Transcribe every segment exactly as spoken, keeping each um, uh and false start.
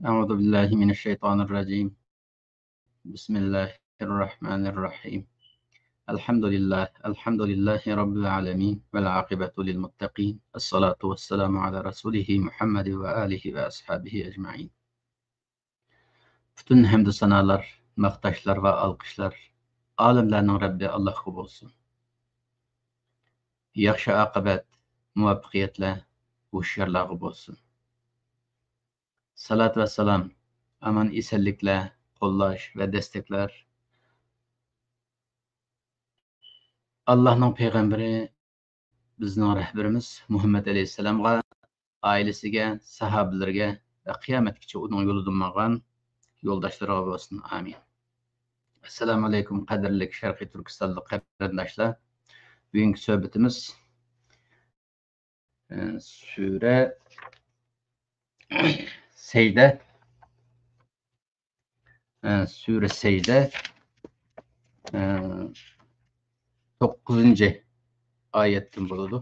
أعوذ بالله من الشيطان الرجيم. بسم الله الرحمن الرحيم. الحمد لله، الحمد لله رب العالمين، والعاقبة للمتقين، الصلاة والسلام على رسوله محمد وآله وأصحابه أجمعين. پۈتۈن ھەمدۇ سانالار، ماختاشلار ۋە ئالقىشلار ئالەملەرنىڭ رەببى ئاللاھقا بولسۇن. ياخشى ئاقىۋەت، مۇۋەپپەقىيەتلەر ھوشيارلارغا بولسۇن. سالات ۋەسسالام، ئامان ئېسەنلىكلەر، قوللاش ۋە دەستەكلەر ئاللاھنىڭ پەيغەمبىرى، بىزنىڭ رەھبىرىمىز مۇھەممەد ئەلەيھىسسالامغا، ئائىلىسىگە، ساھابىلىرىگە ۋە قىيامەتكىچە ئۇنىڭ يولىدا ماڭغان يولداشلىرىغا بولسۇن. ئامىن. ئەسسالامۇ ئەلەيكۇم، قەدىرلىك شەرقىي تۈركىستانلىق قېرىنداشلار. بۈگۈنكى سۆھبىتىمىز، ئە، سۈرە سەجدە، ئە، سۈرە سەجدە، ئە، توققۇزىنچى ئايەتتىن بولىدۇ.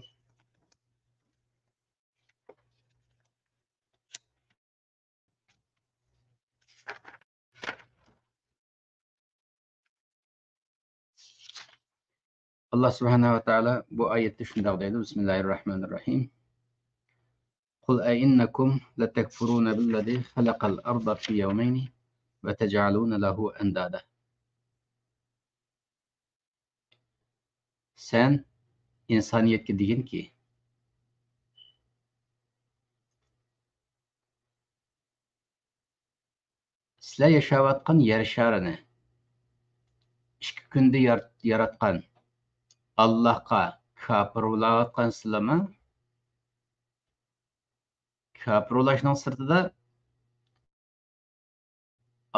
ئاللاھ سۇبھانەھۇ ۋە تائالا بۇ ئايەتتە شۇنداق دەيدۇ، بىسمىللاھىررەھمانىررەھىم. قل أئنكم لتكفرون بالذي خلق الأرض في يومين وتجعلون له أندادا. سەن ئىنسانىيەتكە دېگىنكى، سىلەر ياشاۋاتقان يەر شارىنى ئىككى كۈندە يار-، ياراتقان ئاللاھقا كاپىر بولاۋاتقانسىلەرمۇ؟ كاپىر بولۇشنىڭ سىرتىدا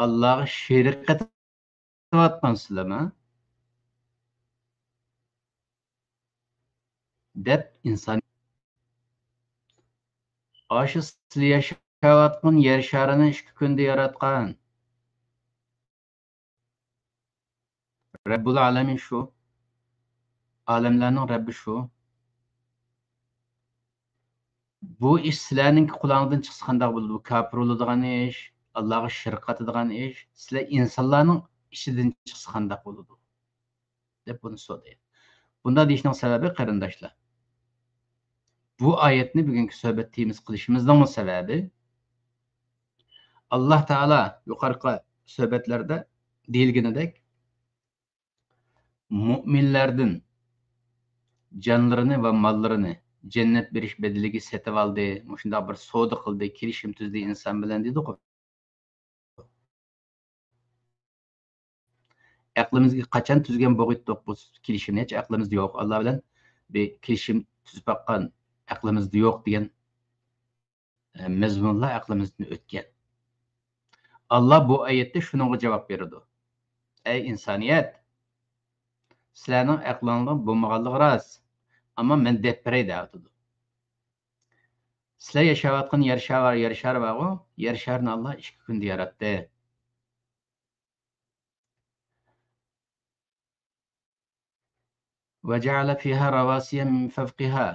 ئاللاھقا شېرىك قېتىۋاتقانسىلەرمۇ؟ دەپ ئىنسان، ئاشۇ سىلەر ياشاۋاتقان يەر شارىنى ئىككى كۈندە ياراتقان رەببۇل ئالەمىن شۇ. ئالەملەرنىڭ رەببى شۇ. بۇ ئىش سىلەرنىڭكى قولۇڭدىن چىقسا قانداق بولىدۇ؟ بۇ كاپىر بولىدىغان ئىش، ئاللاھقا شېرىك قاتىدىغان ئىش، سىلەر ئىنسانلارنىڭ ئىشىدىن چىقسا قانداق بولىدۇ؟ دەپ بۇنى سورىدى. بۇنداق دېيىشنىڭ سەۋەبى، قېرىنداشلار، بۇ ئايەتنى بۈگۈنكى سۆھبەت تېمىسى قىلىشىمىزنىڭمۇ سەۋەبى، ئاللاھ تائالا يۇقىرىقى سۆھبەتلەردە دېيىلگىنىدەك، مۇئمىنلەردىن جانلىرىنى ۋە ماللىرىنى جەننەت بېرىش بەدىلىگە سېتىۋالدى، مۇشۇنداق بىر سودا قىلدى، كېلىشىم تۈزدى ئىنسان بىلەن، دېدۇقۇ. ئەقلىمىزگە قاچان تۈزگەن بولغىيتتۇق بۇ كېلىشىمنى؟ ھېچ ئەقلىمىزدە يوق. ئاللا بىلەن بىر كېلىشىم تۈزۈپ باققان ئەقلىمىزدە يوق دېگەن، ئە، مەزمۇنلار ئەقلىمىزدىن ئۆتكەن. ئاللا بۇ ئايەتتە شۇنىڭغا جاۋاب بېرىدۇ. ئەي ئىنسانىيەت، سىلەرنىڭ ئەقلىڭلار بولمىغانلىقى راست، ئەمما مەن دەپ بېرەي دەۋاتىدۇ. سىلەر ياشاۋاتقان يەر شار، يەر شار بارغۇ، يەر شارىنى ئاللا ئىككى كۈندە ياراتتى. وجعل فيها رواسي من فوقها.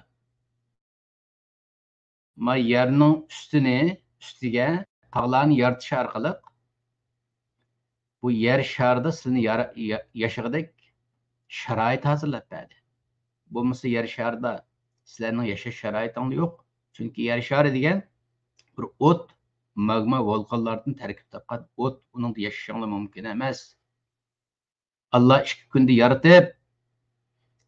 ما يەرنىڭ ئۈستىنى، ئۈستىگە تاغلارنى يارىتىش ئارقىلىق بۇ يەر شارىدا سىلىنى يارا-، يا-، ياشىغۇدەك شارائىت ھازىرلاپ بەردى. بولمىسا يەر شارىدا سىلەرنىڭ ياشاش شارائىتىڭلار يوق. چۈنكى يەر شارى دېگەن بىر ئوت، ماگما، ۋولقانلاردىن تەركىب تاپقان ئوت، ئۇنىڭدا ياشىشىڭلار مۇمكىن ئەمەس. ئاللا ئىككى كۈندە يارىتىپ،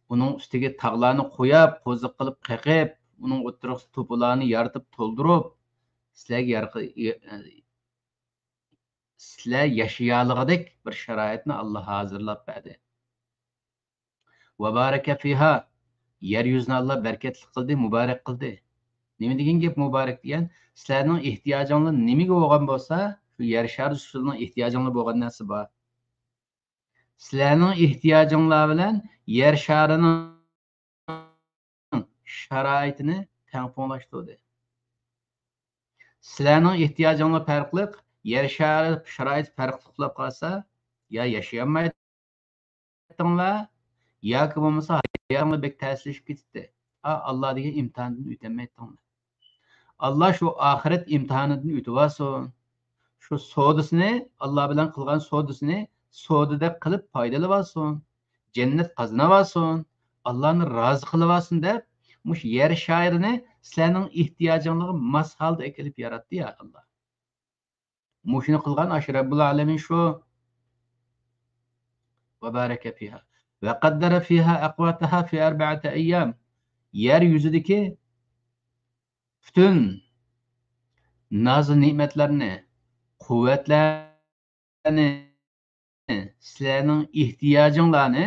ئۇنىڭ ئۈستىگە تاغلارنى قويۇپ، قوزۇق قىلىپ قېقىپ، ئۇنىڭ ئوتتۇرىسىدا توپىلارنى يارىتىپ تولدۇرۇپ، سىلەرگە يارقى-، سىلەر ياشىيالىغۇدەك بىر شارائىتنى ئاللا ھازىرلاپ بەردى. وبارك فيها، يەر يۈزىنى ئاللا بەرىكەتلىك قىلدى، مۇبارەك قىلدى. نېمە دېگەن گەپ مۇبارەك دېگەن؟ سىلەرنىڭ ئېھتىياجىڭلار نېمىگە بولغان بولسا، شۇ يەر شارى ئۈستىدە ئېھتىياجىڭلار بولغان نەرسە بار. سىلەرنىڭ ئېھتىياجىڭلار بىلەن يەر شارىنىڭ شارائىتىنى تەڭپۇڭلاشتۇردى. سىلەرنىڭ ئېھتىياجىڭلار پەرقلىق، يەر شارى شارائىتى پەرقلىق بولۇپ قالسا، يا ياشىيالمايتتىڭلار، ياكى بولمىسا ھاياتىڭلار بەك تەسلىشىپ كېتەتتى. ئا، ئاللا دېگەن ئىمتىھاندىن ئۆتەلمەيتتىڭلار. ئاللا شۇ ئاخىرەت ئىمتىھانىدىن ئۆتۈۋالسۇن. شۇ سودىسىنى، ئاللا بىلەن قىلغان سودىسىنى سودىدەك قىلىپ پايدىلىۋالسۇن، جەننەت قازىنىۋالسۇن، ئاللانى رازى قىلىۋالسۇن دەپ، مۇشۇ يەر شارىنى سىلەرنىڭ ئېھتىياجىڭلارغا ماس ھالدا ئەكېلىپ ياراتتى، يا ئاللا. مۇشۇنى قىلغان ئاشۇ رەببۇل ئالەمىن شۇ. وبارك فيها وقدر فيها أقواتها في أربعة أيام. يەر يۈزىدىكى پۈتۈن نازۇ نېمەتلەرنى، قۇۋۋەتلەرنى، سىلەرنىڭ ئېھتىياجىڭلارنى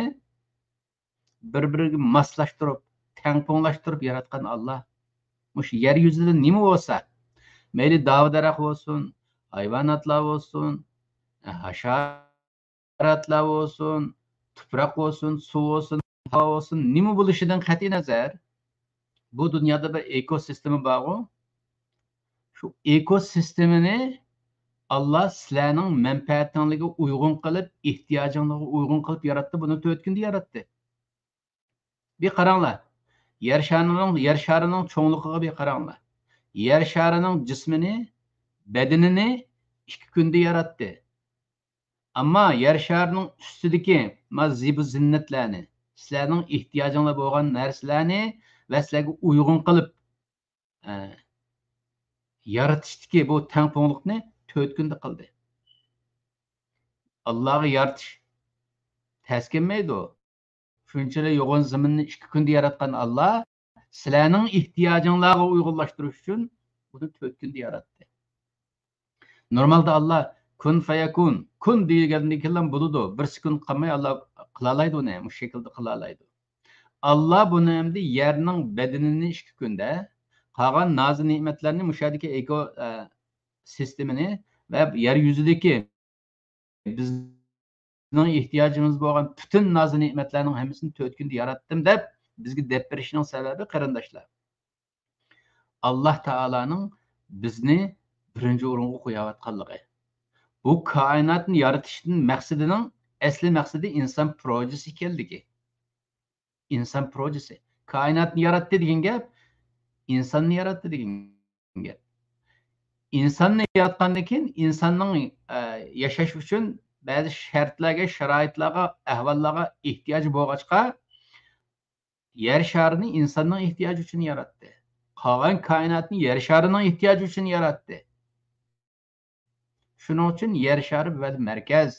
بىر-بىرىگە ماسلاشتۇرۇپ، تەڭپۇڭلاشتۇرۇپ ياراتقان ئاللا. مۇشۇ يەر يۈزىدە نېمە بولسا، مەيلى داۋا-دەرەخ بولسۇن، ھايۋاناتلار بولسۇن، ھاشاراتلار بولسۇن، تۇپراق بولسۇن، سۇ بولسۇن، ھاۋا بولسۇن، نېمە بولۇشىدىن قەتئىينەزەر، بۇ دۇنيادا بىر ئېكوسىستېما بارغۇ. شۇ ئېكوسىستېمىنى ئاللا سىلەرنىڭ مەنپەئەتىڭلارگە ئۇيغۇن قىلىپ، ئېھتىياجىڭلارغا ئۇيغۇن قىلىپ ياراتتى، بۇنى تۆت كۈندە ياراتتى. بىر قاراڭلار، يەر شارىنىڭ، يەر شارىنىڭ چوڭلۇقىغا بىر قاراڭلار. يەر شارىنىڭ جىسمىنى، بەدىنىنى ئىككى كۈندە ياراتتى. ئەمما يەر شارىنىڭ ئۈستىدىكى ما زىبۇ زىننەتلەرنى، سىلەرنىڭ ئېھتىياجىڭلار بولغان نەرسىلەرنى ۋە سىلەرگە ئۇيغۇن قىلىپ، ئە، يارىتىشتىكى بۇ تەڭپۇڭلۇقنى تۆت كۈندە قىلدى. ئاللاغا يارىتىش تەس كەلمەيدۇ. شۇنچىلىك يوغان زېمىننى ئىككى كۈندە ياراتقان ئاللا سىلەرنىڭ ئېھتىياجىڭلارغا ئۇيغۇنلاشتۇرۇش ئۈچۈن بۇنى تۆت كۈندە ياراتتى. نورمالدا ئاللا كۇن فەيەكۇن، كۇن دېگەندىن كېيىنلا بولىدۇ. بىر سېكۇنت قالماي ئاللا قىلالايدۇ ئۇنى، مۇشۇ شەكىلدە قىلالايدۇ. ئاللا بۇنى ئەمدى يەرنىڭ بەدىنىنى ئىككى كۈندە، قالغان نازۇ نېمەتلەرنى مۇشۇ يەردىكى ئېكو، ئە، سىستېمىنى ۋە يەر يۈزىدىكى بىزنىڭ ئېھتىياجىمىز بولغان پۈتۈن نازۇ نېمەتلەرنىڭ ھەممىسىنى تۆت كۈندە ياراتتىم دەپ بىزگە دەپ بېرىشنىڭ سەۋەبى، قېرىنداشلار، ئاللا تائالانىڭ بىزنى بىرىنچى ئورۇنغا قويۇۋاتقانلىقى. بۇ كائىناتنى يارىتىشتىن مەقسىتىنىڭ ئەسلى مەقسىتى ئىنسان پروژىسى ئىكەنلىكى. ئىنسان پروژىسى. كائىناتنى ياراتتى دېگەن گەپ، ئىنساننى ياراتتى دېگەن گەپ. ئىنساننى ياراتقاندىن كېيىن ئىنساننىڭ، ئە، ياشاش ئۈچۈن بەزى شەرتلەرگە، شارائىتلارغا، ئەھۋاللارغا ئېھتىياجى بولغاچقا، يەر شارىنى ئىنساننىڭ ئېھتىياجى ئۈچۈن ياراتتى. قالغان كائىناتنى يەر شارىنىڭ ئېھتىياجى ئۈچۈن ياراتتى. شۇنىڭ ئۈچۈن يەر شارى بىر مەركەز.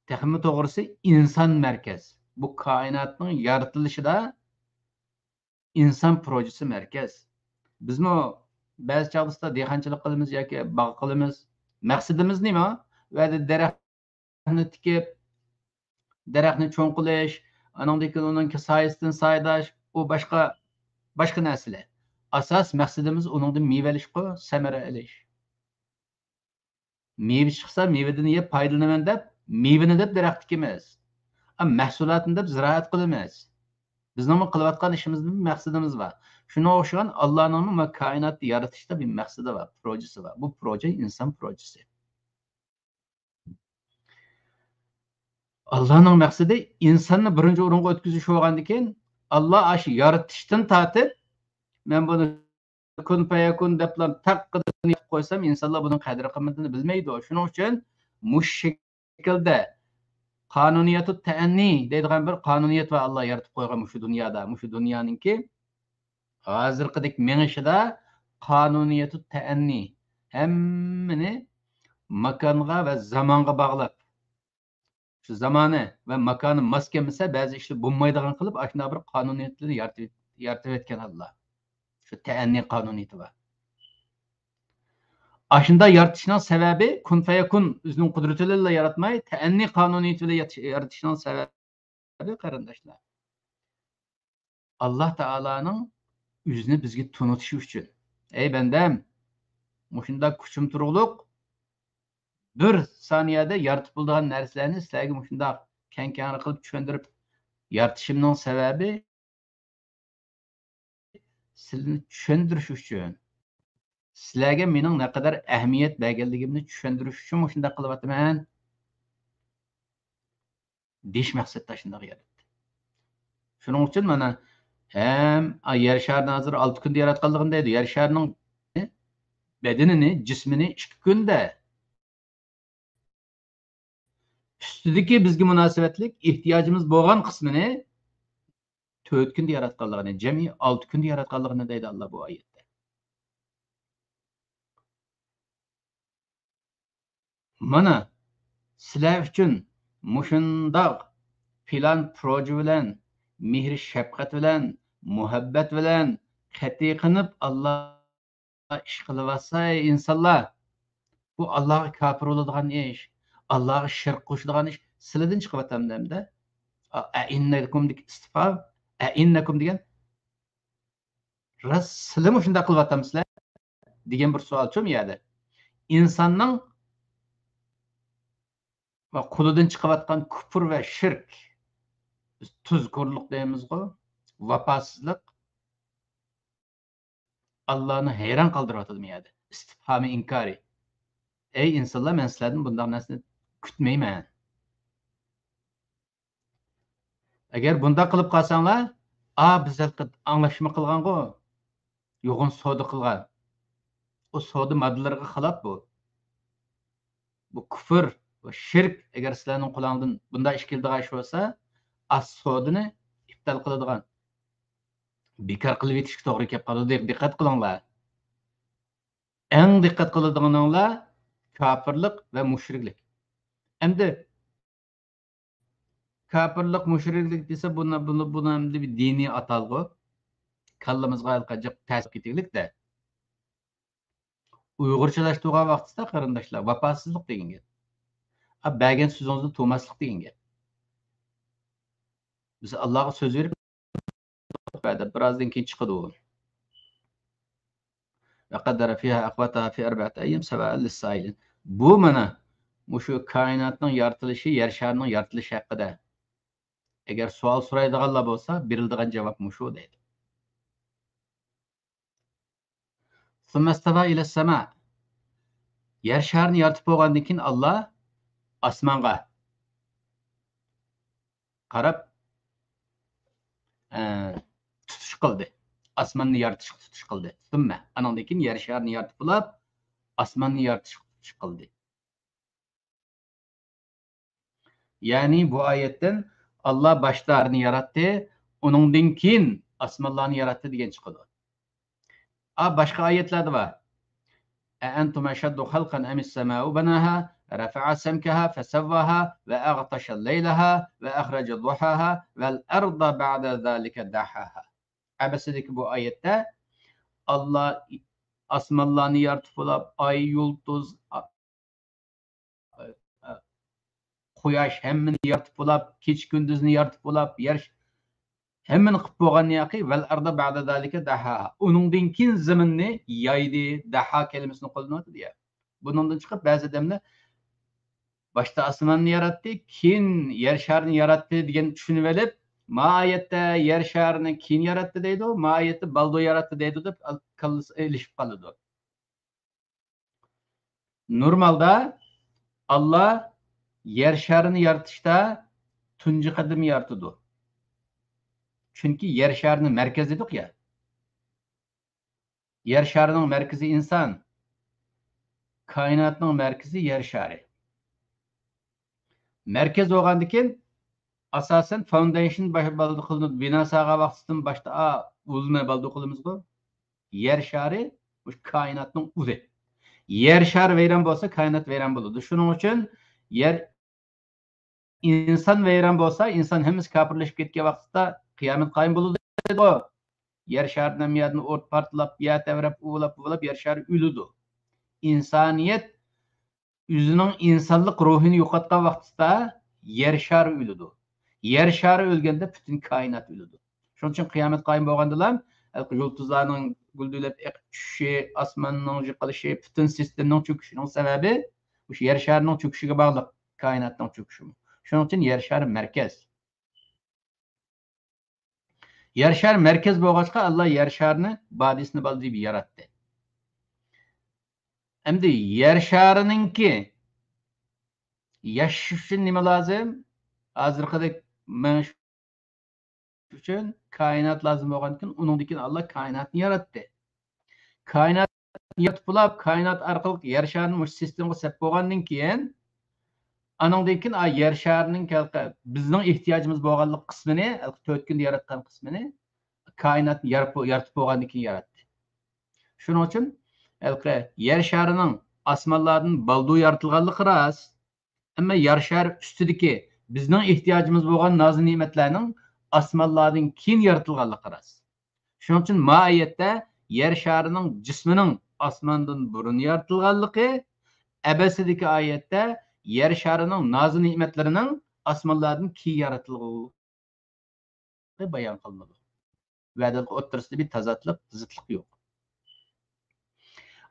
تېخىمۇ توغرىسى، ئىنسان مەركەز. بۇ كائىناتنىڭ يارىتىلىشىدا ئىنسان پروژىسى مەركەز. بىزمۇ بەزى چاغدا دېھقانچىلىق قىلىمىز ياكى باغ قىلىمىز. مەقسىتىمىز نېمە؟ ئۇ يەردە دەرەخنى تىكىپ، دەرەخنى چوڭ قىلىش، ئانىڭدىن كېيىن ئۇنىڭ سايىسىدىن سايىداش، ئۇ باشقا، باشقا نەرسىلەر. ئاساس مەقسىتىمىز ئۇنىڭدىن مېۋە ئېلىشقۇ، سەمەرە ئېلىش. مېۋە چىقسا، مېۋىدىن يەپ پايدىلىنىمەن دەپ، مېۋىنى دەپ دەرەخ تىكىمىز. ئا، مەھسۇلاتنى دەپ زىرائەت قىلىمىز. بىزنىڭمۇ قىلىۋاتقان ئىشىمىزدا بىر مەقسىتىمىز بار. شۇنىڭغا ئوخشىغان ئاللانىڭمۇ ما كائىناتنى يارىتىشتا بىر مەقسىتى بار، پروژىسى بار. بۇ پروژە ئىنسان پروژىسى. ئاللانىڭ مەقسىتى ئىنساننى بىرىنچى ئورۇنغا ئۆتكۈزۈش بولغاندىكىن، ئاللا ئاشۇ يارىتىشتىن تارتىپ، مەن بۇنى كۇن پەيەكۇن دەپلا تاققىدىن يېتىپ قويسام، ئىنسانلار بۇنىڭ قەدىر-قىممىتىنى بىلمەيدۇ. شۇنىڭ ئۈچۈن مۇشۇ شەكىلدە قانۇنىيەتۇ تەئەننى دەيدىغان بىر قانۇنىيەت بار، ئاللا يارىتىپ قويغان مۇشۇ دۇنيادا، مۇشۇ دۇنيانىڭكى ھازىرقىدەك مېڭىشىدا قانۇنىيەتۇ تەئەننى، ھەممىنى ماكانغا ۋە زامانغا باغلاپ، شۇ زامانى ۋە ماكانى ماس كەلمىسە، بەزى ئىشلار بولمايدىغان قىلىپ، ئاشۇنداق بىر قانۇنىيەتلەرنى يارىتىپ، يارىتىۋەتكەن ئاللا. شۇ تەئەننى قانۇنىيىتى بار. ئاشۇنداق يارىتىشنىڭ سەۋەبى، كۇن فەيەكۇن ئۆزىنىڭ قۇدرىتى بىلەنلا ياراتماي، تەئەننى قانۇنىيىتى بىلەن يات-، يارىتىشنىڭ سەۋەبى، قېرىنداشلار، ئاللا تائالانىڭ ئۆزىنى بىزگە تونۇتۇشى ئۈچۈن. ئەي بەندەم، مۇشۇنداق كۈچۈم تۇرۇقلۇق بىر سانىيەدە يارىتىپ بولىدىغان نەرسىلەرنى سىلەرگە مۇشۇنداق كەڭ-كەڭرى قىلىپ چۈشەندۈرۈپ يارىتىشىمنىڭ سەۋەبى، سىلىنى چۈشەندۈرۈش ئۈچۈن، سىلەرگە مېنىڭ نەقەدەر ئەھمىيەت بەرگەنلىكىمنى چۈشەندۈرۈش ئۈچۈن مۇشۇنداق قىلىۋاتىمەن دېيىش مەقسەتتە شۇنداق ياراتتى. شۇنىڭ ئۈچۈن مانا ھەم، ئا، يەر شارىنى ھازىر ئالتە كۈندە ياراتقانلىقىنى دەيدۇ. يەر شارىنىڭ بەدىنىنى، جىسمىنى ئىككى كۈندە، ئۈستىدىكى بىزگە مۇناسىۋەتلىك ئېھتىياجىمىز بولغان قىسمىنى تۆت كۈندە ياراتقانلىقىنى، جەمئىي ئالتە كۈندە ياراتقانلىقىنى دەيدۇ ئاللا بۇ ئايەتتە. مانا، سىلەر ئۈچۈن مۇشۇنداق پىلان پروژە بىلەن، مېھرى شەپقەت بىلەن، مۇھەببەت بىلەن قەتئىي قىلىپ ئاللا ئىش قىلىۋاتسا، ئەي ئىنسانلار، بۇ ئاللاغا كاپىر بولىدىغان ئىش، ئاللاغا شىرك قوشىدىغان ئىش سىلىدىن چىقىۋاتامدۇ ئەمدى؟ ئەئىننەكۇمدىكى ئىستىفھام، ئەئىننەكۇم دېگەن، راست سىلىمۇ شۇنداق قىلىۋاتامسىلەر؟ دېگەن بىر سوئالچۇ بۇ يەردە. ئىنساننىڭ قولىدىن چىقىۋاتقان كۇپۇر ۋە شىرك، بىز تۇزكورلۇق دەيمىزغۇ، ۋاپاسىزلىق، ئاللانى ھەيران قالدۇرۇۋاتىدۇ بۇ يەردە. ئىستىپھامى ئىنكارى. ئەي ئىنسانلار، مەن سىلەردىن بۇنداق نەرسىنى كۈتمەيمەن. ئەگەر بۇنداق قىلىپ قالساڭلار، ئا، بىز ھېلىقى ئاڭلاشما قىلغانغۇ، يوغان سودا قىلغان. ئۇ سودا ماددىلىرىغا خىلاپ بۇ. بۇ كۇفر ۋە شىرك ئەگەر سىلەرنىڭ قولۇڭدىن بۇنداق ئىش كېلىدىغان ئىش بولسا، ئا سودىنى ئىپتال قىلىدىغان، بىكار قىلىۋېتىشكە توغرا كېلىپ قالىدۇ. دىق-، دىققەت قىلىڭلار. ئەڭ دىققەت قىلىدىغىنىڭلار كاپىرلىق ۋە مۇشرىكلىق. ئەمدى كاپىرلىق، مۇشرىكلىق دېسە، بۇنى، بۇنى، بۇنى ئەمدى بىر دىنىي ئاتالغۇ. كاللىمىزغا ھېلىقى جىق تەسىپ كېتىگلىك-دە. ئۇيغۇرچىلاشتۇرغان ۋاقتىدا، قېرىنداشلار، ۋاپاسىزلىق دېگەن گەپ. ئا، بەرگەن سۆزىڭىزنى تۇرماسلىق دېگەن گەپ. بىز ئاللاغا سۆز بېرىپ، بىرازدىن كېيىن چىقىدۇ. وقدر فيها أقواتها في أربعة أيام سواء للسائلين. بۇ مانا مۇشۇ كائىناتنىڭ يارىتىلىشى، يەر شارىنىڭ يارىتىلىشى ھەققىدە ئەگەر سوئال سورايدىغانلار بولسا، بېرىلىدىغان جاۋاب مۇشۇ دەيدۇ. ثم استوى إلى السماء. يەر شارىنى يارىتىپ بولغاندىن كېيىن، ئاللا ئاسمانغا قاراپ، ئە، تۇتۇش قىلدى. ئاسماننى يارىتىشقا تۇتۇش قىلدى. ثم، ئانىڭدىن كېيىن يەر شارىنى يارىتىپ بولاپ، ئاسماننى يارىتىشقا تۇتۇش قىلدى. يەنى بۇ ئايەتتىن، ئاللا باشتا يەرنى ياراتتى، ئۇنىڭدىن كېيىن ئاسمانلارنى ياراتتى دېگەن چىقىدۇ. ئا، باشقا ئايەتلەردە بار. أأنتم أشد خلقا أم السماء بناها رفع سمكها فسواها وأغطش ليلها وأخرج ضحاها والأرض بعد ذلك دحاها. ئەبەسىدىكى بۇ ئايەتتە ئاللا ئاسمانلارنى يارىتىپ بولاپ، ئاي، يۇلتۇز، قۇياش، ھەممىنى يارىتىپ بولاپ، كېچە كۈندۈزنى يارىتىپ بولاپ، يەر، ھەممىنى قىلىپ بولغاندىن كېيىن، ۋەل ئەردا بەئدە زالىكە دەھاھا. ئۇنىڭدىن كېيىن زېمىننى يايدى، دەھا كەلىمىسىنى قوللىنىۋاتىدۇ يا. بۇنىڭدىن چىقىپ، بەزى ئادەملەر باشتا ئاسماننى ياراتتى، كېيىن يەر شارىنى ياراتتى دېگەن چۈشىنىۋېلىپ، ما ئايەتتە يەر شارىنى كېيىن ياراتتى دەيدۇ، ما ئايەتتە بالدۇر ياراتتى دەيدۇ دەپ كاللىسى ئېلىشىپ قالىدۇ. نورمالدا ئاللا يەر شارىنى يارىتىشتا تۇنجى قەدەم يارىتىدۇ. چۈنكى يەر شارىنى مەركەز دېدۇق يا. يەر شارىنىڭ مەركىزى ئىنسان، كائىناتنىڭ مەركىزى يەر شارى. مەركەز بولغاندىكىن، ئاساسەن، فاوندېيشن باش-، بالدۇر قىلىنىدۇ. بىنا سالغان ۋاقتىدىن باشتا، ئا، ئۇلنى بالدۇر قىلىمىزغۇ. يەر شارى، مۇشۇ كائىناتنىڭ ئۇلى. يەر شارى ۋەيران بولسا، كائىنات ۋەيران بولىدۇ. شۇنىڭ ئۈچۈن يەر، ئىنسان ۋەيران بولسا، ئىنسان ھەممىسى كاپىرلىشىپ كەتكەن ۋاقىتتا قىيامەت قايىم بولىدۇ. يەر شارىدىن ھەممە يەردىن ئوت پارتلاپ، يەر تەۋرەپ، ئۇۋىلاپ، بۇۋىلاپ، يەر شارى ئۆلىدۇ. ئىنسانىيەت ئۆزىنىڭ ئىنسانلىق روھىنى يوقاتقان ۋاقتىدا يەر شارى ئۆلىدۇ. يەر شارى ئۆلگەندە پۈتۈن كائىنات ئۆلىدۇ. شۇنىڭ ئۈچۈن قىيامەت قايىم بولغاندىلا، ھېلىقى يۇلتۇزلارنىڭ گۈلدۈلەپ ئېقىپ چۈشۈشى، ئاسماننىڭ جىقىلىشى، پۈتۈن سىستېمىنىڭ چۆكۈشىنىڭ سەۋەبى مۇشۇ يەر شارىنىڭ چۆكۈشىگە باغلىق، كائىناتنىڭ چۆكۈشىمۇ. شۇنىڭ ئۈچۈن يەر شارى مەركەز. يەر شارى مەركەز بولغاچقا، ئاللا يەر شارىنى بادىسىنى بالدىر ياراتتى. ئەمدى يەر شارىنىڭكى ياشىشى ئۈچۈن نېمە لازىم؟ ھازىرقىدەك مېڭىش ئۈچۈن كائىنات لازىم بولغاندىكىن، ئۇنىڭدىن كېيىن ئاللا كائىناتنى ياراتتى. كائىنات يارىتىپ بولاپ، كائىنات ئارقىلىق يەر شارىنى مۇشۇ سىستېمىغا سەپ بولغاندىن كېيىن، ئانىڭدىن كېيىن، ئا، يەر شارىنىڭ كەلقە-، بىزنىڭ ئېھتىياجىمىز بولغانلىق قىسمىنى، تۆت كۈندە ياراتقان قىسمىنى كائىناتنى يارىپ، يارىتىپ بولغاندىن كېيىن ياراتتى. شۇنىڭ ئۈچۈن ھېلىقى يەر شارىنىڭ ئاسمانلاردىن بالدۇر يارىتىلغانلىقى راست. ئەمما يەر شارى ئۈستىدىكى بىزنىڭ ئېھتىياجىمىز بولغان نازۇ نېمەتلەرنىڭ ئاسمانلاردىن كېيىن يارىتىلغانلىقى راست. شۇنىڭ ئۈچۈن ما ئايەتتە يەر شارىنىڭ جىسمىنىڭ ئاسماندىن بۇرۇن يارىتىلغانلىقى، ئەبەسىدىكى ئايەتتە يەر شارىنىڭ نازۇ نېمەتلىرىنىڭ ئاسمانلاردىن كېيىن يارىتىلغانلىقى بايان قىلىنىدۇ. ۋەدىلىك ئوتتۇرىسىدا بىر تازاتلىق، زىتلىق يوق.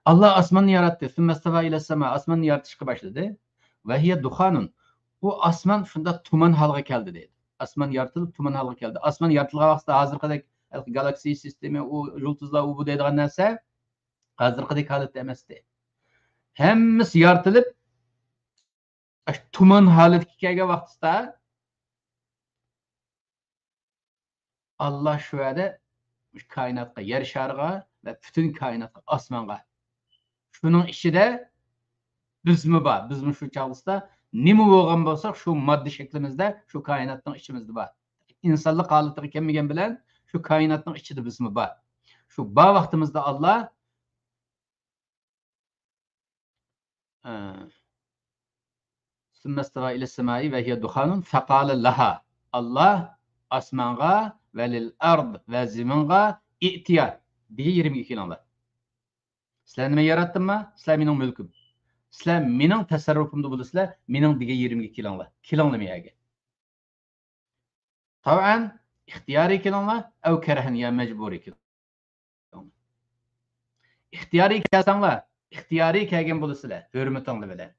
ئاللا ئاسماننى ياراتتى. ثم استوى إلى السماء. ئاسماننى يارىتىشقا باشلىدى. وهي دخان. ئۇ ئاسمان شۇنداق تۇمان ھالغا كەلدى دەيدۇ. ئاسمان يارىتىلىپ تۇمان ھالغا كەلدى. ئاسمان يارىتىلغان ۋاقىتتا ھازىرقىدەك گالاكسىيە سىستېما، ئۇ يۇلتۇزلار، ئۇ بۇ دەيدىغان نەرسە ھازىرقىدەك ھالەتتە ئەمەستى. ھەممىسى يارىتىلىپ، ئاشۇ تۇمان ھالىتىگە كەلگەن ۋاقتىدا ئاللا شۇ يەردە مۇشۇ كائىناتقا، يەر شارىغا ۋە پۈتۈن كائىناتقا، ئاسمانغا، شۇنىڭ ئىچىدە بىزمۇ بار. بىزمۇ شۇ چاغدا نېمە بولغان بولساق، شۇ ماددا شەكلىمىزدە، شۇ كائىناتنىڭ ئىچىمىزدە بار. ئىنسانلىق ھالىتىگە كەلمىگەن بىلەن شۇ كائىناتنىڭ ئىچىدە بىزمۇ بار. شۇ بار ۋاقتىمىزدا ئاللا ھە. ثم استوى إلى السماء وهي دخان فقال لها. ئاللا ئاسمانغا وللأرض ۋە زېمىنغا ائتيا دېگەن يېرىمگە كېلىڭلار. سىلەرنى مەن ياراتتىمما؟ سىلەر مېنىڭ مۈلكۈم. سىلەر مېنىڭ تەسەررۇپۇمدا بولىسىلەر، مېنىڭ دېگەن يېرىمگە كېلىڭلار. كېلىڭلار مېنىڭ يەرگە. تەۋئەن، ئىختىيارىي كېلىڭلار، ئەۋ كەرھەن، يا مەجبۇرىي كېلىڭلار. ئىختىيارىي كەلسەڭلار، ئىختىيارىي كەلگەن بولىسىلەر، ھۆرمىتىڭلار بىلەن.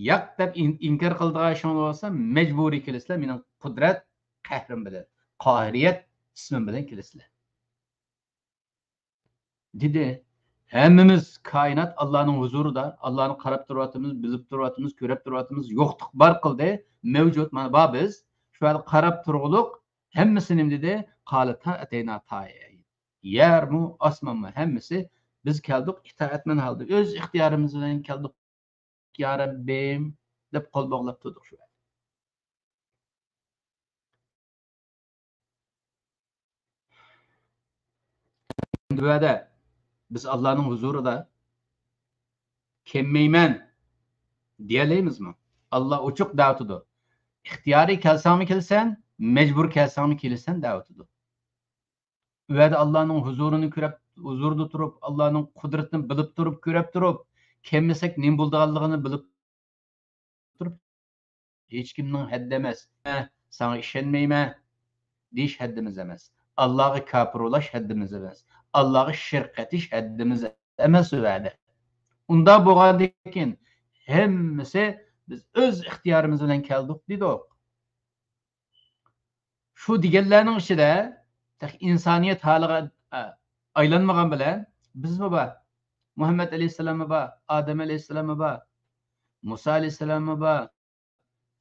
ياق دەپ ئىن-، ئىنكار قىلىدىغان ئىشىڭلار بولسا، مەجبۇرىي كېلىسىلەر، مېنىڭ قۇدرەت قەھرىم بىلەن، قاھىرىيەت ئىسمىم بىلەن كېلىسىلەر. دېدى. ھەممىمىز كائىنات ئاللانىڭ ھۇزۇرىدا، ئاللانى قاراپ تۇرۇۋاتىمىز، بىلىپ تۇرۇۋاتىمىز، كۆرۈپ تۇرۇۋاتىمىز، يوقتۇق بار قىلدى، مەۋجۇت، مانا بار بىز. شۇ ھالدا قاراپ تۇرغۇلۇق، ھەممىسى نېمە دېدى؟ قالتا ئەتەينا تائىئىن. يەرمۇ، ئاسمانمۇ، ھەممىسى بىز كەلدۇق ئىتائەتمەن ھالدا، ئۆز ئىختىيارىمىز بىلەن كەلدۇق، يا رەببىم، دەپ قول باغلاپ تۇردۇق شۇ يەردە. ئەمدى بۇ يەردە بىز ئاللانىڭ ھۇزۇرىدا كەلمەيمەن دېيەلەيمىزمۇ؟ ئاللا ئوچۇق دەۋاتىدۇ. ئىختىيارىي كەلسەڭمۇ كېلىسەن، مەجبۇر كەلسەڭمۇ كېلىسەن دەۋاتىدۇ. ئۇ يەردە ئاللانىڭ ھۇزۇرىنى كۆرۈپ، ھۇزۇرىدا تۇرۇپ، ئاللانىڭ قۇدرىتىنى بىلىپ تۇرۇپ، كۆرۈپ تۇرۇپ، كەلمىسەك نېمە بولىدىغانلىقىنى بىلىپ تۇرۇپ، ھېچكىمنىڭ ھەددى ئەمەس، مەن ساڭا ئىشەنمەيمەن دېيىش ھەددىمىز ئەمەس. ئاللاغا كاپىر بولاش ھەددىمىز ئەمەس. ئاللاغا شىرك قېتىش ھەددىمىز ئەمەس ئۇ يەردە. ئۇنداق بولغاندىن كېيىن ھەممىسى بىز ئۆز ئىختىيارىمىز بىلەن كەلدۇق دېدۇق. شۇ دېگەنلەرنىڭ ئىچىدە تېخى ئىنسانىيەت ھالىغا، ئە، ئايلانمىغان بىلەن بىزمۇ بار. مۇھەممەد ئەلەيھىسسالاممۇ بار، ئادەم ئەلەيھىسسالاممۇ بار، مۇسا ئەلەيھىسسالاممۇ بار،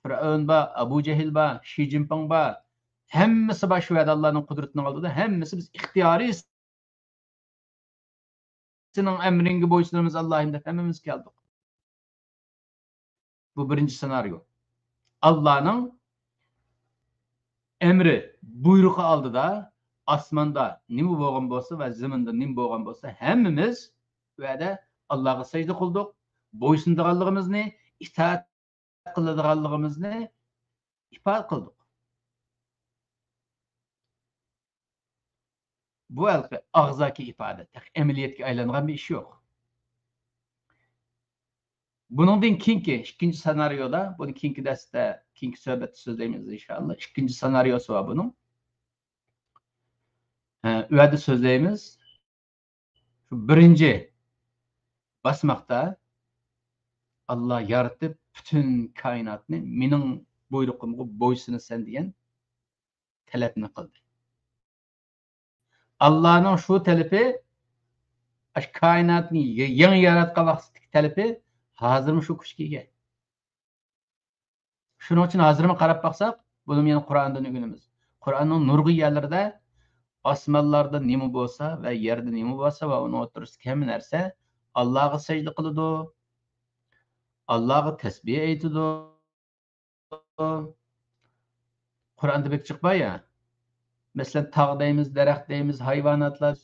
پىرئەۋن بار، ئەبۇ جەھىل بار، شى جىنپىڭ بار. ھەممىسى بار شۇ يەردە ئاللانىڭ قۇدرىتىنىڭ ئالدىدا. ھەممىسى بىز ئىختىيارىي سېنىڭ ئەمرىڭگە بويسۇنىمىز، ئاللاھىم، دەپ ھەممىمىز كەلدۇق. بۇ بىرىنچى سېنارىيو. ئاللانىڭ ئەمرى، بۇيرۇقى ئالدىدا ئاسماندا نېمە بولغان بولسا ۋە زېمىندا نېمە بولغان بولسا، ھەممىمىز ئۇ يەردە ئاللاغا سەجدە قىلدۇق، بويسۇنىدىغانلىقىمىزنى، ئىتائەت قىلىدىغانلىقىمىزنى ئىپادە قىلدۇق. بۇ ھېلىقى ئاغزاكى ئىپادە، تېخى ئەمەلىيەتكە ئايلانغان بىر ئىش يوق. بۇنىڭدىن كېيىنكى ئىككىنچى سېنارىيودا، بۇنى كېيىنكى دەرستە، كېيىنكى سۆھبەتتە سۆزلەيمىز ئىنشائاللا. ئىككىنچى سېنارىيوسى بار بۇنىڭ. ھە، ئۇ يەردە سۆزلەيمىز. شۇ بىرىنچى باسماقتا ئاللا يارىتىپ پۈتۈن كائىناتنى مېنىڭ بۇيرۇقۇمغا بويسۇنىسەن دېگەن تەلەپنى قىلدى. ئاللانىڭ شۇ تەلىپى، ئاشۇ كائىناتنى يېڭى ياراتقان ۋاقتىدىكى تەلىپى ھازىرمۇ شۇ كۈچكە ئىگە. شۇنىڭ ئۈچۈن ھازىرمۇ قاراپ باقساق، بۇنىمۇ يەنە قۇرئاندىن ئۆگىنىمىز. قۇرئاننىڭ نۇرغۇن يەرلىرىدە ئاسمانلاردا نېمە بولسا ۋە يەردە نېمە بولسا ۋە ئۇنىڭ ئوتتۇرىسىدىكى ھەممە نەرسە ئاللاغا سەجدە قىلىدۇ، ئاللاغا تەسبىھ ئېيتىدۇ. قۇرئاندا بەك جىق بار يا. مەسىلەن، تاغ دەيمىز، دەرەخ دەيمىز، ھايۋاناتلار.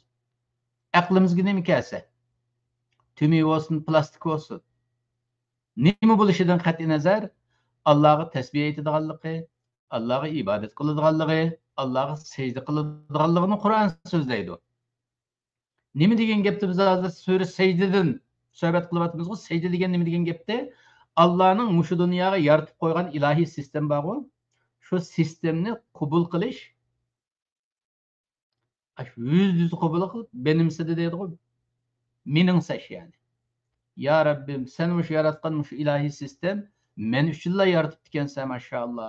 ئەقلىمىزگە نېمە كەلسە، تۈمى بولسۇن، پىلاستىك بولسۇن، نېمە بولۇشىدىن قەتئىينەزەر، ئاللاغا تەسبىھ ئېيتىدىغانلىقى، ئاللاغا ئىبادەت قىلىدىغانلىقى، ئاللاغا سەجدە قىلىدىغانلىقىنى قۇرئان سۆزلەيدۇ. نېمە دېگەن گەپتە بىز ھازىر سۈرە سەجدىدىن سۆھبەت قىلىۋاتىمىزغۇ؟ سەجدە دېگەن نېمە دېگەن گەپتە؟ ئاللانىڭ مۇشۇ دۇنياغا يارىتىپ قويغان ئىلاھىي سىستېما بارغۇ، شۇ سىستېمىنى قوبۇل قىلىش، ئاشۇ يۈزدە يۈز قوبۇل قىلىپ، بىنىمسىدە دەيدىغۇ، مېنىڭسەش يەنى. يا رەببىم، سەن مۇشۇ ياراتقان مۇشۇ ئىلاھىي سىستېم مەن ئۈچۈنلا يارىتىپتىكەنسەن، ماشائاللا.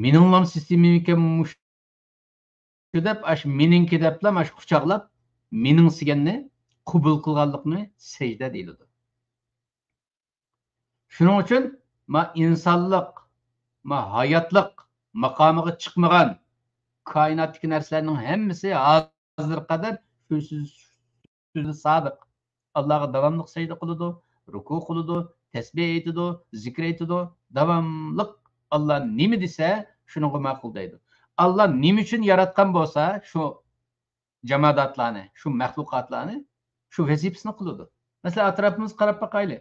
مېنىڭلام سىستېمىمكەن مۇشۇ دەپ، ئاشۇ مېنىڭكى دەپلا، ئاشۇ قۇچاقلاپ، مېنىڭسىگەننى قوبۇل قىلغانلىقنى سەجدە دېيىلىدۇ. شۇنىڭ ئۈچۈن ما ئىنسانلىق، ما ھاياتلىق ماقامىغا چىقمىغان كائىناتتىكى نەرسىلەرنىڭ ھەممىسى ھازىرغا قەدەر شۇ سۆز، سۆزى سادىق. ئاللاغا داۋاملىق سەجدە قىلىدۇ، رۇكۇ قىلىدۇ، تەسبىھ ئېيتىدۇ، زىكىر ئېيتىدۇ. داۋاملىق ئاللا نېمە دېسە، شۇنىڭغا ماقۇل دەيدۇ. ئاللا نېمە ئۈچۈن ياراتقان بولسا، شۇ جاماداتلارنى، شۇ مەخلۇقاتلارنى، شۇ ۋەزىپىسىنى قىلىدۇ. مەسىلەن، ئەتراپىمىزغا قاراپ باقايلى.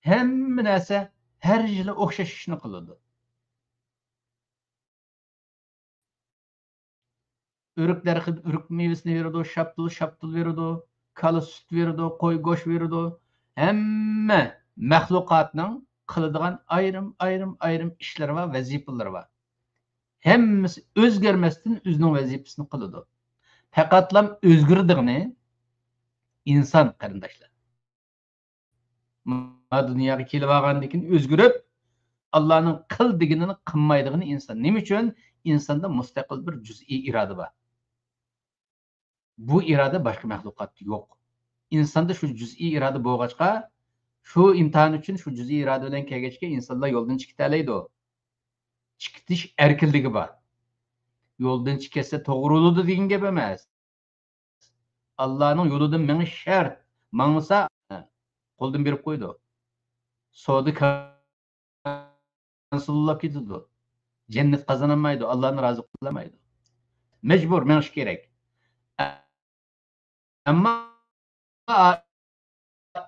ھەممە نەرسە ھەر يىلى ئوخشاش ئىشنى قىلىدۇ. ئۆرۈك دەرىخى ئۆرۈك مېۋىسىنى بېرىدۇ، شاپتۇل، شاپتۇل بېرىدۇ، كالا سۈت بېرىدۇ، قوي گۆش بېرىدۇ. ھەممە مەخلۇقاتنىڭ قىلىدىغان ئايرىم، ئايرىم، ئايرىم ئىشلىرى بار، ۋەزىپىلىرى بار. ھەممىسى ئۆزگەرمەستىن ئۆزىنىڭ ۋەزىپىسىنى قىلىدۇ. پەقەتلا ئۆزگىرىدىغىنى ئىنسان، قېرىنداشلار. ما دۇنياغا كېلىۋالغاندىن كېيىن ئۆزگىرىپ، ئاللانىڭ قىل دېگىنىنى قىلمايدىغىنى ئىنسان. نېمە ئۈچۈن؟ ئىنساندا مۇستەقىل بىر جۈزئىي ئىرادە بار. بۇ ئىرادە باشقا مەخلۇقاتتا يوق. ئىنساندا شۇ جۈزئىي ئىرادە بولغاچقا، شۇ ئىمتىھان ئۈچۈن شۇ جۈزئىي ئىرادە بىلەن كەلگەچكە، ئىنسانلار يولدىن چىقىۋېتەلەيدۇ. چىقىتىش ئەركىنلىكى بار. يولدىن چىقىپ كەتسە توغرا بولىدۇ دېگەن گەپ ئەمەس. ئاللانىڭ يولىدا مېڭىش شەرت. ماڭمىسا، قولدىن بېرىپ قويىدۇ. سودا كانسېللاپ كېتىدۇ. جەننەت قازانالمايدۇ، ئاللانى رازى قىلالمايدۇ. مەجبۇر مېڭىش كېرەك. ئەمما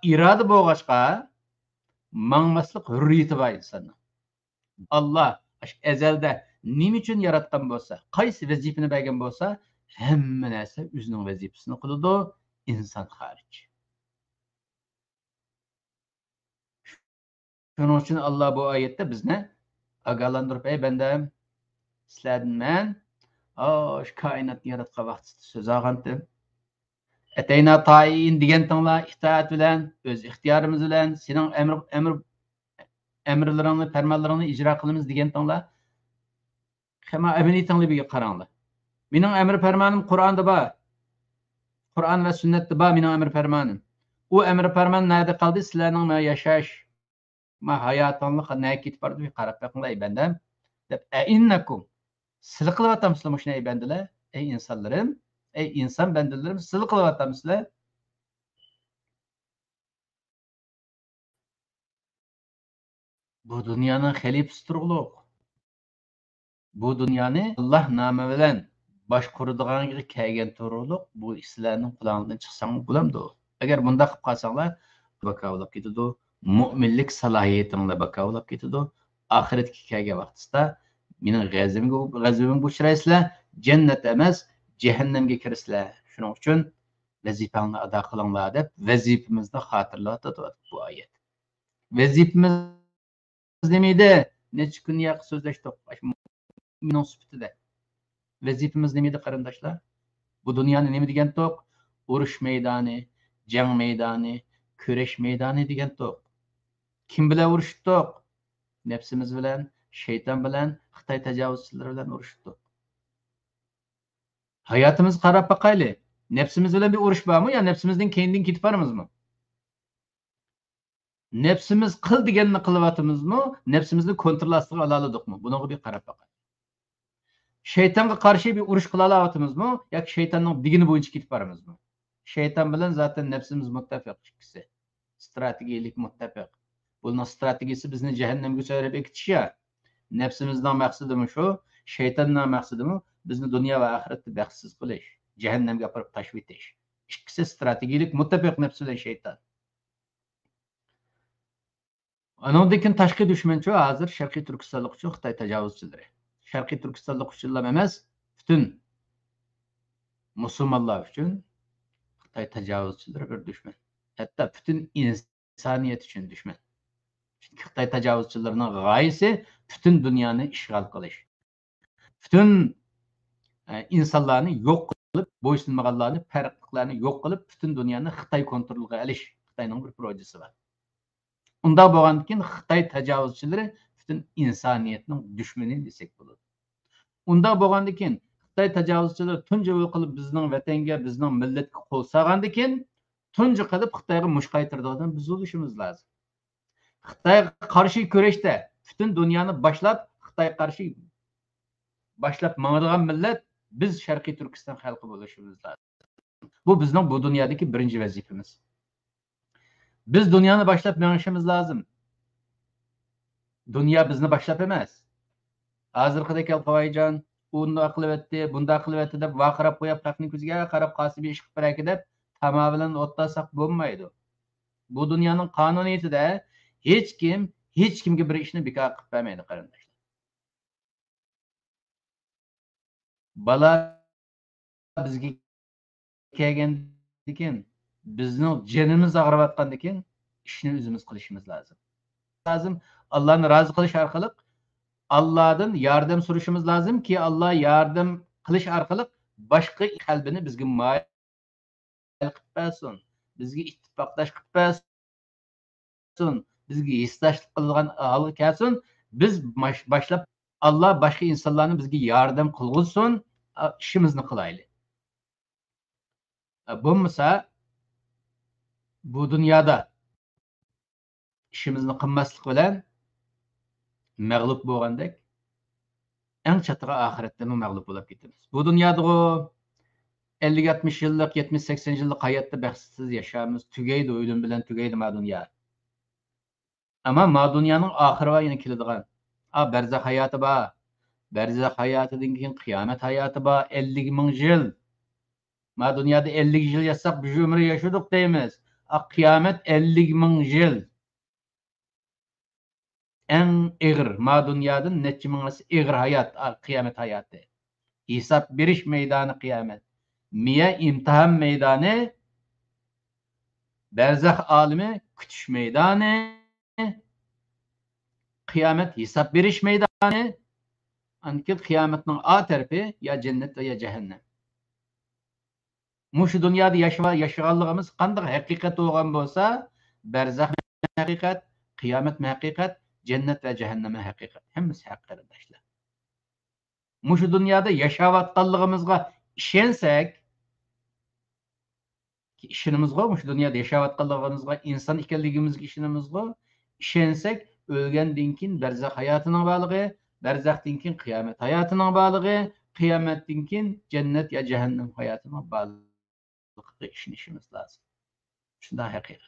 ئىرادە بولغاچقا، ماڭماسلىق ھۆررىيىتى بار ئىنساننىڭ. ئاللا ئاشۇ ئەزەلدە نېمە ئۈچۈن ياراتقان بولسا، قايسى ۋەزىپىنى بەرگەن بولسا، ھەممە نەرسە ئۆزىنىڭ ۋەزىپىسىنى قىلىدۇ، ئىنسان خارىج. شۇنىڭ ئۈچۈن ئاللا بۇ ئايەتتە بىزنى ئاگاھلاندۇرۇپ، ئەي بەندەم، سىلەردىن مەن، ئاشۇ كائىناتنى ياراتقان ۋاقتىدا سۆز ئالغانتىم. ئەتەينا تائىئىن دېگەنتىڭلار، ئىتائەت بىلەن، ئۆز ئىختىيارىمىز بىلەن سېنىڭ ئەمر، ئەمر، ئەمىرلىرىڭنى، پەرمانلىرىڭنى ئىجرا قىلىمىز دېگەنتىڭلار. قېنى ئەمەلىيىتىڭلار بىرگە قاراڭلار. مېنىڭ ئەمر پەرمانىم قۇرئاندا بار. قۇرئان ۋە سۈننەتتە بار مېنىڭ ئەمر پەرمانىم. ئۇ ئەمر پەرمان نەدە قالدى؟ سىلەرنىڭ مانا ياشاش، ما ھاياتىڭلار نەگە كېتىپ باردى؟ بىر قاراپ بېقىڭلار، ئەي بەندەم، دەپ، ئەئىننەكۇم. سىلە قىلىۋاتامسىلەر مۇشۇنى، ئەي بەندىلەر؟ ئەي ئىنسانلىرىم، ئەي ئىنسان بەندىلىرىم، سىلە قىلىۋاتامسىلەر؟ بۇ دۇنيانىڭ خەلىپىسى تۇرغۇلۇق. بۇ دۇنيانى ئاللا نامى بىلەن باشقۇرىدىغانغا كەلگەن تۇرغۇلۇق، بۇ ئىش سىلەرنىڭ قولۇڭلاردىن چىقساڭمۇ بولامدۇ؟ ئەگەر مۇنداق قىلىپ قالساڭلار، بىكار بولاپ كېتىدۇ. مۆمىنلىك سالاھىيىتىڭلار بىكار بولاپ كېتىدۇ. ئاخىرەتكە كەلگەن ۋاقتىسىدا مېنىڭ غەزىبىمگە، غەزىبىمگە ئۇچرايسىلەر، جەننەت ئەمەس، جەھەننەمگە كىرىسىلەر. شۇنىڭ ئۈچۈن ۋەزىپەڭلارنى ئادا قىلىڭلار دەپ، ۋەزىپىمىزنى خاتىرىلەۋاتىدۇ بۇ ئايەت. ۋەزىپىمىز نېمە ئىدى؟ نەچچە كۈن ياقى سۆزلەشتۇق مۇئمىننىڭ سۈپىتىدە. ۋەزىپىمىز نېمە ئىدى، قېرىنداشلار؟ بۇ دۇنيانى نېمە دېگەنتۇق؟ ئۇرۇش مەيدانى، جەڭ مەيدانى، كۈرەش مەيدانى دېگەنتۇق. كىم بىلەن ئۇرۇشتۇق؟ نەپسىمىز بىلەن، شەيتان بىلەن، خىتاي تاجاۋۇزچىلىرى بىلەن ئۇرۇشتۇق. ھاياتىمىزغا قاراپ باقايلى. نەپسىمىز بىلەن بىر ئۇرۇش بارمۇ يا نەپسىمىزدىن كەينىدىن كېتىپ بارىمىزمۇ؟ نەپسىمىز قىل دېگەننى قىلىۋاتىمىزمۇ؟ نەپسىمىزنى كونترول ئاستىغا ئالالىدۇقمۇ؟ بۇنىڭغا بىر قاراپ باقايلى. شەيتانغا قارشى بىر ئۇرۇش قىلالاۋاتىمىزمۇ ياكى شەيتاننىڭ دېگىنى بويىچە كېتىپ بارىمىزمۇ؟ شەيتان بىلەن زاتەن نەپسىمىز مۇتتەپىق ئىككىسى. ئىستراتېگىيەلىك مۇتتەپىق. بۇنىڭ ئىستراتېگىيىسى بىزنى جەھەننەمگە سۆرەپ ئېكىتىش يا. نەپسىمىزنىڭ مەقسىتىمۇ شۇ، شەيتاننىڭ مەقسىتىمۇ بىزنى دۇنيا ۋە ئاخىرەتتە بەختسىز قىلىش، جەھەننەمگە ئاپىرىپ تاشلىۋېتىش. ئىككىسى ئىستراتېگىيەلىك مۇتتەپىق نەپس بىلەن شەيتان. ئانىڭدىن كېيىن تاشقى دۈشمەنچۇ ھازىر شەرقىي تۈركىستانلىق ئۈچۈن خىتاي تاجاۋۇزچىلىرى. شەرقىي تۈركىستانلىق ئۈچۈنلا ئەمەس، پۈتۈن مۇسۇلمانلار ئۈچۈن خىتاي تاجاۋۇزچىلىرى بىر دۈشمەن. ھەتتا پۈتۈن ئىنسانىيەت ئۈچۈن دۈشمەن. چۈنكى خىتاي تاجاۋۇزچىلىرىنىڭ غايىسى پۈتۈن دۇنيانى ئىشغال قىلىش. پۈتۈن، ئە، ئىنسانلارنى يوق قىلىپ، بويسۇنمىغانلارنى، پەرقلىقلارنى يوق قىلىپ، پۈتۈن دۇنيانى خىتاي كونترولىغا ئېلىش خىتاينىڭ بىر پروژىسى بار. ئۇنداق بولغاندىكىن خىتاي تاجاۋۇزچىلىرى پۈتۈن ئىنسانىيەتنىڭ دۈشمىنى دېسەك بولىدۇ. ئۇنداق بولغاندىكىن خىتاي تاجاۋۇزچىلىرى تۇنجى قىلىپ بىزنىڭ ۋەتەنگە، بىزنىڭ مىللەتكە قول سالغاندىكىن تۇنجى قىلىپ خىتايغا مۇش قايتۇرىدىغان بىز بولۇشىمىز لازىم. خىتايغا قارشى كۈرەشتە پۈتۈن دۇنيانى باشلاپ، خىتايغا قارشى باشلاپ ماڭىدىغان مىللەت بىز شەرقىي تۈركىستان خەلقى بولۇشىمىز لازىم. بۇ بىزنىڭ بۇ دۇنيادىكى بىرىنچى ۋەزىپىمىز. بىز دۇنيانى باشلاپ مېڭىشىمىز لازىم. دۇنيا بىزنى باشلاپ ئەمەس. ھازىرقىدەك ئەلقەۋايىجان ئۇنداق قىلىۋەتتى، بۇنداق قىلىۋەتتى دەپ ۋارقىراپ قويۇپ، خەقنىڭ كۆزىگە قاراپ قاسىبى ئىش قىلىپ بېرەركى دەپ تاما بىلەن ئوتلاتساق بولمايدۇ. بۇ دۇنيانىڭ قانۇنىيىتىدە ھېچكىم ھېچكىمگە بىر ئىشنى بىكار قىلىپ بەرمەيدۇ، قېرىنداشلار. بالا بىزگە كەلگەندىكىن، بىزنىڭ جېنىمىز ئاغرىۋاتقاندىكىن، ئىشنى ئۆزىمىز قىلىشىمىز لازىم. لازىم. ئاللانى رازى قىلىش ئارقىلىق، ئاللادىن ياردەم سورىشىمىز لازىمكى، ئاللا ياردەم قىلىش ئارقىلىق باشقا قەلبىنى بىزگە مايىل قىلىپ بەرسۇن، بىزگە ئىتتىپاقداش قىلىپ بەرسۇن، بىزگە ھېسداشلىق قىلىدىغان ھالغا كەلسۇن. بىز باش-، باشلاپ، ئاللا باشقا ئىنسانلارنى بىزگە ياردەم قىلغۇزسۇن، ئىشىمىزنى قىلايلى. بولمىسا، بۇ دۇنيادا ئىشىمىزنى قىلماسلىق بىلەن مەغلۇپ بولغاندەك، ئەڭ چاتىقى ئاخىرەتتىمۇ مەغلۇپ بولاپ كېتىمىز. بۇ دۇنيادىغۇ ئەللىك، ئاتمىش يىللىق، يەتمىش، سەكسەن يىللىق ھاياتتا بەختسىز ياشارمىز، تۈگەيدۇ، ئۆلۈم بىلەن تۈگەيدۇ ما دۇنيا. ئەمما ما دۇنيانىڭ ئاخىرى بار، يەنە كېلىدىغان. ئا، بەرزەخ ھاياتى بار. بەرزەخ ھاياتىدىن كېيىن قىيامەت ھاياتى بار، ئەللىك مىڭ يىل. ما دۇنيادا ئەللىك يىل ياشىساق، بىر ئۆمۈر ياشىدۇق دەيمىز. ئا، قىيامەت ئەللىك مىڭ يىل. ئەڭ ئېغىر، ما دۇنيادىن نەچچە مىڭ ھەسسە ئېغىر ھايات، ئا، قىيامەت ھاياتى. ھېساب بېرىش مەيدانى قىيامەت. مىيە ئىمتىھان مەيدانى، بەرزەخ ئالىمى كۈتۈش مەيدانى، قىيامەت ھېساب بېرىش مەيدانى. ئاندىن كېيىن قىيامەتنىڭ ئا تەرىپى يا جەننەت ۋە يا جەھەننەم. مۇشۇ دۇنيادا ياشىغا-، ياشىغانلىقىمىز قانداق ھەقىقەت بولغان بولسا، بەرزەخمۇ ھەقىقەت، قىيامەتمۇ ھەقىقەت، جەننەت ۋە جەھەننەممۇ ھەقىقەت. ھەممىسى ھەق، قېرىنداشلار. مۇشۇ دۇنيادا ياشاۋاتقانلىقىمىزغا ئىشەنسەك، ئىشىنىمىزغۇ، مۇشۇ دۇنيادا ياشاۋاتقانلىقىمىزغا، ئىنسان ئىكەنلىكىمىزگە ئىشىنىمىزغۇ، ئىشەنسەك، ئۆلگەندىن كېيىن بەرزەخ ھاياتىنىڭ بارلىقى، بەرزەختىن كېيىن قىيامەت ھاياتىنىڭ بارلىقى، قىيامەتتىن كېيىن جەننەت يا جەھەننەم ھاياتىنىڭ بارلىقىغا ئىشىنىشىمىز لازىم. شۇنداق ھەقىقەت.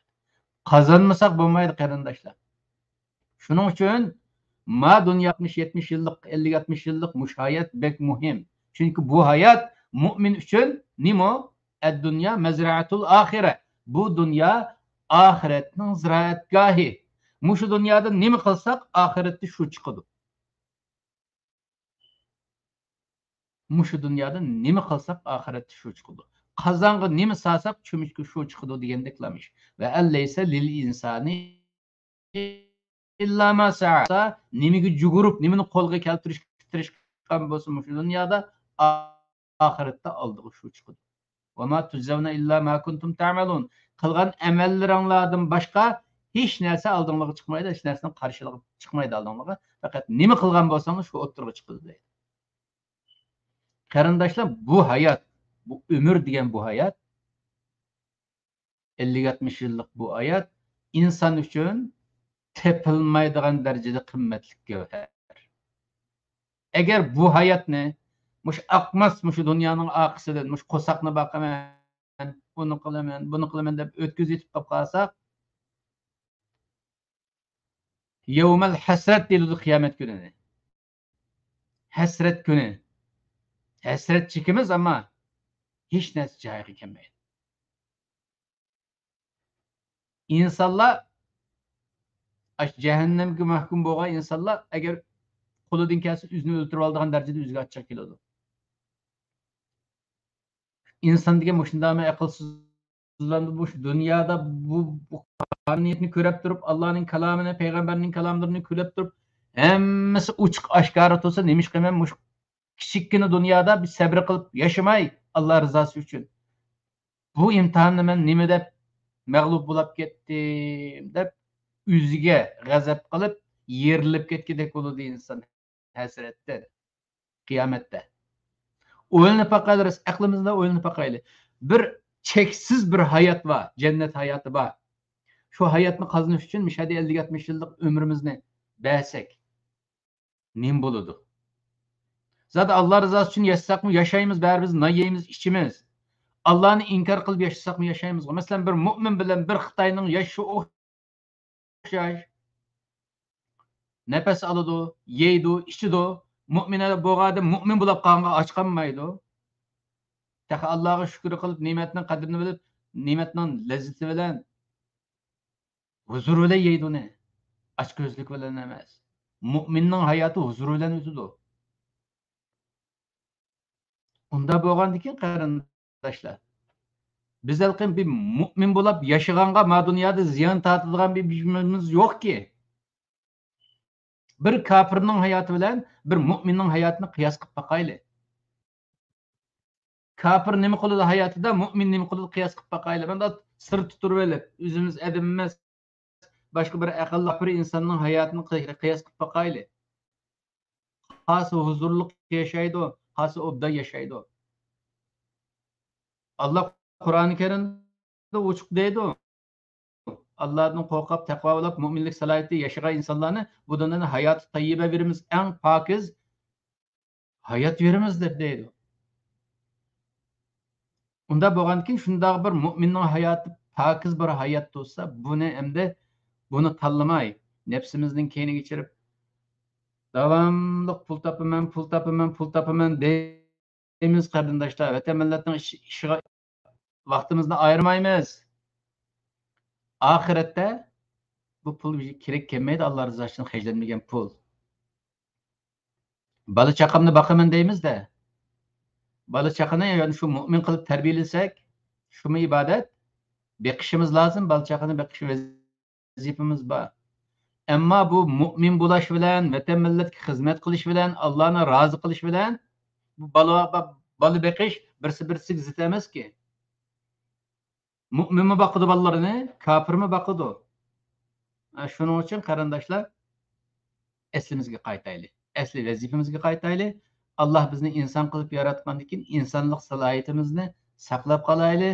قازانمىساق بولمايدۇ، قېرىنداشلار. شۇنىڭ ئۈچۈن ما دۇنيا ئاتمىش، يەتمىش يىللىق، ئەللىك، ئاتمىش يىللىق مۇشۇ ھايات بەك مۇھىم. چۈنكى بۇ ھايات مۇئمىن ئۈچۈن نېمە؟ ئەددۇنيا مەزرەئەتۇل ئاخىرە. بۇ دۇنيا ئاخىرەتنىڭ زىرائەتگاھى. مۇشۇ دۇنيادا نېمە قىلساق، ئاخىرەتتە شۇ چىقىدۇ. مۇشۇ دۇنيادا نېمە قىلساق، ئاخىرەتتە شۇ چىقىدۇ. قازانغا نېمە سالساق، چۆمۈچكە شۇ چىقىدۇ دېگەندەكلا ئىش. ۋە ئەن لەيسە لىل ئىنسانى ئىللا ما سەئە. نېمىگە يۈگۈرۈپ، نېمىنى قولغا كەلتۈرۈشكە تىرىشقان بولسا مۇشۇ دۇنيادا، ئا-، ئاخىرەتتە ئالدىغا شۇ چىقىدۇ. ۋە ما تۇجزەۋنە ئىللا ما كۇنتۇم تەئمەلۇن. قىلغان ئەمەللىرىڭلاردىن باشقا ھېچ نەرسە ئالدىڭلارغا چىقمايدۇ، ھېچ نەرسىنىڭ قارشىلىقى چىقمايدۇ ئالدىڭلارغا. پەقەت نېمە قىلغان بولساڭلار، شۇ ئوتتۇرىغا چىقىدۇ دەيدۇ. قېرىنداشلار، بۇ ھايات، بۇ ئۆمۈر دېگەن بۇ ھايات، ئەللىك ئاتمىش يىللىق بۇ ھايات ئىنسان ئۈچۈن تېپىلمايدىغان دەرىجىدە قىممەتلىك گەۋھەر. ئەگەر بۇ ھاياتنى مۇشۇ ئاقماس، مۇشۇ دۇنيانىڭ ئارقىسىدىن، مۇشۇ قورساقنى باقىمەن، ئۇنى قىلىمەن، بۇنى قىلىمەن دەپ ئۆتكۈزۈۋېتىپ قالىپ قالساق، يەۋمەل ھەسرەت دېيىلىدۇ قىيامەت كۈنىنى. ھەسرەت كۈنى. ھەسرەت چېكىمىز، ئەمما ھېچ نەرسە جايىغا كەلمەيدۇ. ئىنسانلار، ئاشۇ جەھەننەمگە مەھكۇم بولغان ئىنسانلار، ئەگەر قولىدىن كەلسە ئۆزىنى ئۆلتۈرۈۋالىدىغان دەرىجىدە ئۆزىگە ئاچچىق كېلىدۇ. ئىنسان دېگەن مۇشۇنداقمۇ ئەقىلسىزلاندى؟ مۇشۇ دۇنيادا بۇ، بۇ قانۇنىيەتنى كۆرۈپ تۇرۇپ، ئاللانىڭ كالامىنى، پەيغەمبەرنىڭ كالاملىرىنى كۆرۈپ تۇرۇپ، ھەممىسى ئوچۇق ئاشكارا تۇرسا، نېمىشقا مەن مۇشۇ كىچىككىنە دۇنيادا بىر سەبرى قىلىپ ياشىماي، ئاللا رىزاسى ئۈچۈن، بۇ ئىمتىھاننى مەن نېمە دەپ مەغلۇپ بولاپ كەتتىم دەپ، ئۆزىگە غەزەپ قىلىپ، يېرىلىپ كەتكۈدەك بولىدۇ ئىنسان ھەسرەتتىن، قىيامەتتە. ئويلىنىپ باقايلى، ئەقلىمىزنى ئويلىنىپ باقايلى. بىر چەكسىز بىر ھايات بار، جەننەت ھاياتى بار. شۇ ھاياتنى قازىنىش ئۈچۈن مۇشەدە ئەللىك يەتمىش يىللىق ئۆمرىمىزنى بەرسەك، نېمە بولىدۇ؟ زادى ئاللا رىزاسى ئۈچۈن ياشىساقمۇ ياشايمىز، بەرىبىر نان يەيمىز، ئىچىمىز. ئاللانى ئىنكار قىلىپ ياشىساقمۇ ياشايمىزغۇ. مەسىلەن، بىر مۆمىن بىلەن بىر خىتاينىڭ ياشىشى ئوخشاش. نەپەس ئالىدۇ، يەيدۇ، ئىچىدۇ. مۆمىن بولغان ئادەم مۆمىن بولاپ قالغانغا ئاچ قالمايدۇ. تېخى ئاللاغا شۈكۈر قىلىپ، نېمەتنىڭ قەدرىنى بىلىپ، نېمەتنىڭ لەززىتى بىلەن ھۇزۇر بىلەن يەيدۇ ئۇنى. ئاچكۆزلۈك بىلەن ئەمەس. مۆمىننىڭ ھاياتى ھۇزۇر بىلەن ئۆتىدۇ. ئۇنداق بولغاندىكىن، قېرىنداشلار، بىز ھېلىقى بىر مۆمىن بولاپ ياشىغانغا ما دۇنيادا زىيان تارتىدىغان بىر بىرىمىز يوقكى. بىر كاپىرنىڭ ھاياتى بىلەن بىر مۆمىننىڭ ھاياتىنى قىياس قىلىپ باقايلى. كاپىر نېمە قىلىدۇ ھاياتىدا، مۆمىن نېمە قىلىدۇ، قىياس قىلىپ باقايلى. مۇنداق سىر تۇتۇۋېلىپ، ئۆزىمىز ئادەم ئەمەس، باشقا بىر ئەقىللىق بىر ئىنساننىڭ ھاياتىنى قىي-، قىياس قىلىپ باقايلى. قايسى ھۇزۇرلۇق ياشايدۇ، قايسى ئوبدان ياشايدۇ. ئاللا قۇرئانى كەرىمدە ئوچۇق دەيدۇ، ئاللادىن قورقۇپ، تەقۋا بولاپ، مۆمىنلىك سالاھىيىتى ياشىغان ئىنسانلارنى بۇ دۇنيادا ھاياتى تەييىبە بېرىمىز، ئەڭ پاكىز ھايات بېرىمىز دەپ دەيدۇ. ئۇنداق بولغاندىكىن، شۇنداق بىر مۆمىننىڭ ھاياتى پاكىز بىر ھايات تۇرسا، بۇنى ئەمدى، بۇنى تاللىماي، نەپسىمىزنىڭ كەينىگە چىرىپ، داۋاملىق پۇل تاپىمەن، پۇل تاپىمەن، پۇل تاپىمەن دەيمىز، قېرىنداشلار. ۋەتەن مىللەتنىڭ ئىش-، ئىشىغا ۋاقتىمىزنى ئايرىمايمىز. ئاخىرەتتە بۇ پۇل كېرەك كەلمەيدۇ، ئاللا رىزاسى ئۈچۈن خەجلەنمىگەن پۇل. بالا چاقامنى باقىمەن دەيمىز-دە. بالا چاقىنى يەنى شۇ مۆمىن قىلىپ تەربىيەلىسەك، شۇمۇ ئىبادەت. بېقىشىمىز لازىم، بالا چاقىنى بېقىش ۋەزىپىمىز بار. ئەمما بۇ مۆمىن بولاش بىلەن، ۋەتەن مىللەتكە خىزمەت قىلىش بىلەن، ئاللانى رازى قىلىش بىلەن بۇ بالا، بالا بېقىش بىرسى بىرسىگە زىت ئەمەسكى. مۆمىنمۇ باقىدۇ بالىلىرىنى، كاپىرمۇ باقىدۇ. ھە، شۇنىڭ ئۈچۈن قېرىنداشلار، ئەسلىمىزگە قايتايلى. ئەسلى ۋەزىپىمىزگە قايتايلى. ئاللا بىزنى ئىنسان قىلىپ ياراتقاندىن كېيىن، ئىنسانلىق سالاھىيىتىمىزنى ساقلاپ قالايلى،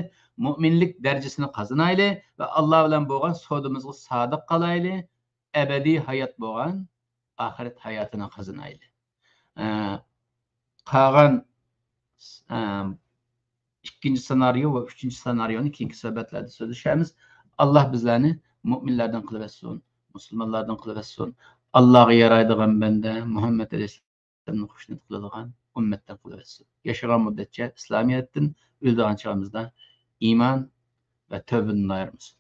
مۆمىنلىك دەرىجىسىنى قازىنايلى ۋە ئاللا بىلەن بولغان سودىمىزغا سادىق قالايلى. ئەبەدىي ھايات بولغان ئاخىرەت ھاياتىنى قازىنايلى. ئە، قالغان، ئە، ئىككىنچى سېنارىيو ۋە ئۈچىنچى سېنارىيونى كېيىنكى سۆھبەتلەردە سۆزلىشەرمىز. ئاللا بىزلەرنى مۆمىنلەردىن قىلىۋەتسۇن، مۇسۇلمانلاردىن قىلىۋەتسۇن. ئاللاغا يارايدىغان بەندە، مۇھەممەد ئەلەيھىسسالامنى خۇشنۇد قىلىدىغان ئۈممەتتىن قىلىۋەتسۇن. ياشىغان مۇددەتچە ئىسلامىيەتتىن، ئۆلىدىغان چېغىمىزدا ئىمان ۋە تەۋبىدىن ئايرىمىسۇن.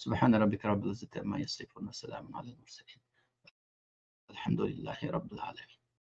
سبحان ربك رب العزة عما يصفون، وسلام على المرسلين، والحمد لله رب العالمين.